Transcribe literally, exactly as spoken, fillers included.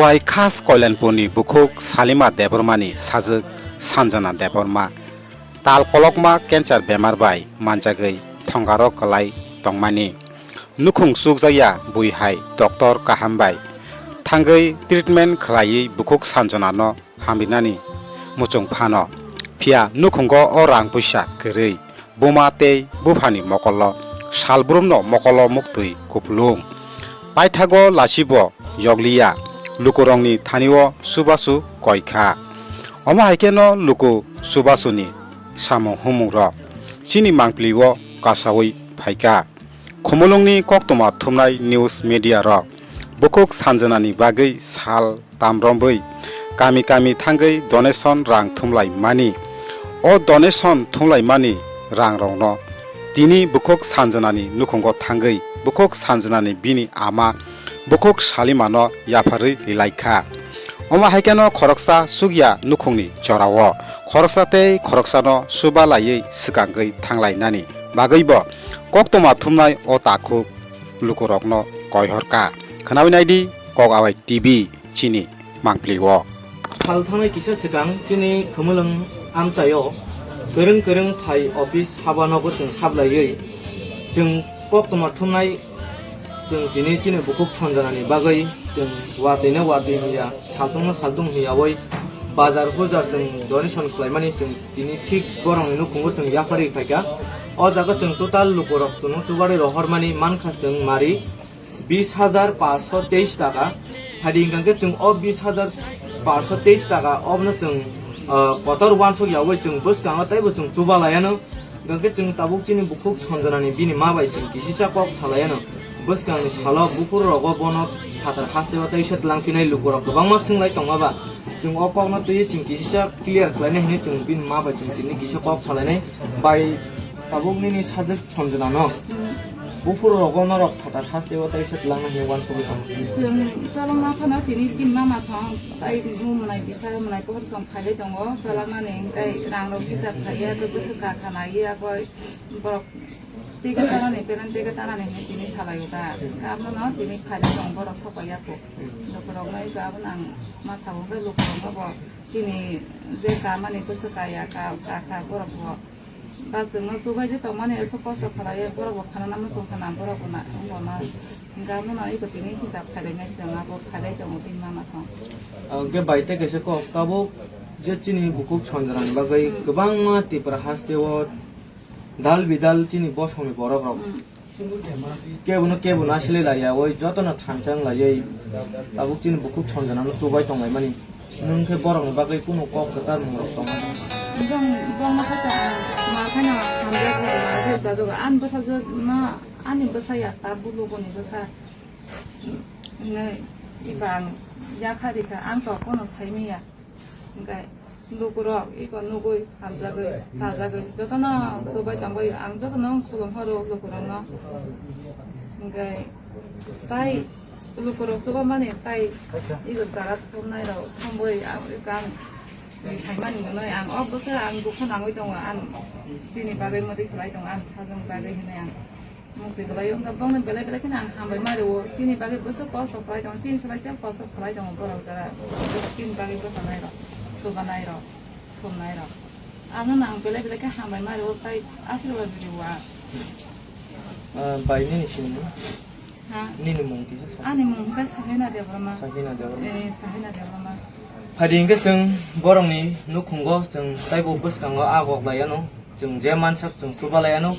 Bai khas Koilanpurni bukhuk Salima Debbarmani sajwk Sanjana Debbarma tal kolokma cancer bemar bai manjagwi thongaro kwlai tongmani. Nukhung chukjakya bui hai doctor kaham bai thangwi treatment khwlaiwi bukhuk Sanjanano hamrinani muchung phano. Phiya nukhungo o rang puisa kwrwi buma tei buphani mokollo salbrumno mokollo muktwi kupulung. Paithago lachibo yokliya, lukurokni thanio chubachu koikha. Omo hai kheno luku chubachuni samung humungrok chini mangpilio kasaui phaikha. Khumulwngni koktwma thumnai news media rok bukhuk Sanjanani bagwi sal tamromwi kami kami thangwi donation rang thumlai mani. O donation thumlai mani rang rokno tini bukhuk Sanjanani nukhungo thangwi bukhuk Sanjanani bini ama bukhuk Salimano yapharwi lilaikha. Omo hai kheno khoroksa chukya nukhungni jorao khoroksa tei khoroksano chuba laiwi swkangwi thanglainani bagwibo koktwma thumnai o takhuk lukurokno koihorkha. Khwnawi naidi Kok Awai T V chini mangpili o. Sal thangnai kisa swkang chini Khumulwng amchaio kwrwng kwrwng thai office haba nogo chwng hablaiwi chwng koktwma thumnai chwng tini chini bukhuk Sanjanani bagwi chwng watwino watwi hiya saltungno saltung hiyawi bazar hujar chwng donation khlaimani chwng tini thik borokni nukhungo chwng yapharwi phaikha. O jaga chwng total lukurok chwngno chubarwi rohormani mankha chwng mari bis hajar paanch sho teis taka. Phaidi hwnkha khe chwng o bis hajar paanch sho teis taka obono chwng, ah, kotor uansuk yaui chwng bwskango teibo chwng chuba laiano. Hwnkha khe chwng tabuk chini bukhuk Sanjanani bini ma bai chwng kisisa kok salaiano. Bwskangni salo buphuru rogo bono phatar hasteo teisa twlangphinai lukurok kwbangma swnglaitongma ba. Chwng o kokno twiwi chwng kisisa clear khlainai hinwi chwng bini ma bai chwng tini kisa kok salainai. Bai tabuk nini sajwk Sanjanano buphuru rogo norok phatar hasteo teisa twlangna hinwi uansugwi tongo. Chwng twlangna phano tini bini mama song tai mwnai bisa mwnai pohor song khailai tongo. Twlangnani hwnkhe rang rok hisab khaiya, tei bwswk kakha naiya, koi borok teke tanani, pelen teke tanani hinwi tini salaio da. Abono tini khailai tongo, borok sokaiya kho. Lukurokno iko abono ang ma sao, hwnkhe lukurokno bo chini je kamani bwswk kaya, ka, kakha borok bo. Ba chwngno chubaijak tongmani aswk kosto khlaiwi borok bo khanana muchung khana borok bo na wngbo na. Hwnkhe abono iko tini hisab khailai nai chwng abo khailai tongo bini mama song. Hwnkhe bai tei kaisa kok tabuk je chini bukhuk Sanjanani bagwi kwbangma Tripura hasteo dal bidal chini bosongni borok rok. Hmm. Kebono kebo nasilai laiya, oi jotono thansa wng laiwi tabuk chini bukhuk Sanjanano chubai tonglaimani. Nwng khe borokni bagwi kunu kok kwchar mungrok tongo. Bong, bongno khe ta, ma kheno hamjak, ma khe jajago. Ani bwsajwk no, ani bwsa ya, ta bulu boni bwsa. Hwnwi eba ang yakha rikha, ang to kono saimanya. Hwnkhe lukurok eko nugwi hamjagwi, chajagwi, jotono chubai tongwi ang jotono khulum horo lukurokno. Hwnkhe tai lukurok chubamani tai eko jara thumnairok thumwi ang, ang thaimani hwnwi ang o bwsa ang dukha nangwi tongo, ang chini bagwi mwtwi khlai tongo, ang sajwk bagwi hwnwi ang. Mukti belai wngkha, bongni belai belai kheno ang hambai ma rwo. Chini bagwi bwswk kosto khlai tongo, chini slai tei kosto khlai tongo borok jora. Chini bagwi bwchanai rok, chubanai rok, thumnai rok. Ano nang belai belai khe hambai ma rwo, tai asirwad rwo ang. Ah, bai nini sinimung? Ha? Nini mung kisa sa? Ani mung khe Sahina Debbarma. Sahina Debbarma. Eh, Sahina Debbarma. Phaidi hwnkhe chwng borokni nukhungo chwng taibo bwskango a gok lai ano. Chwng je mansak chwng chuba lai ano.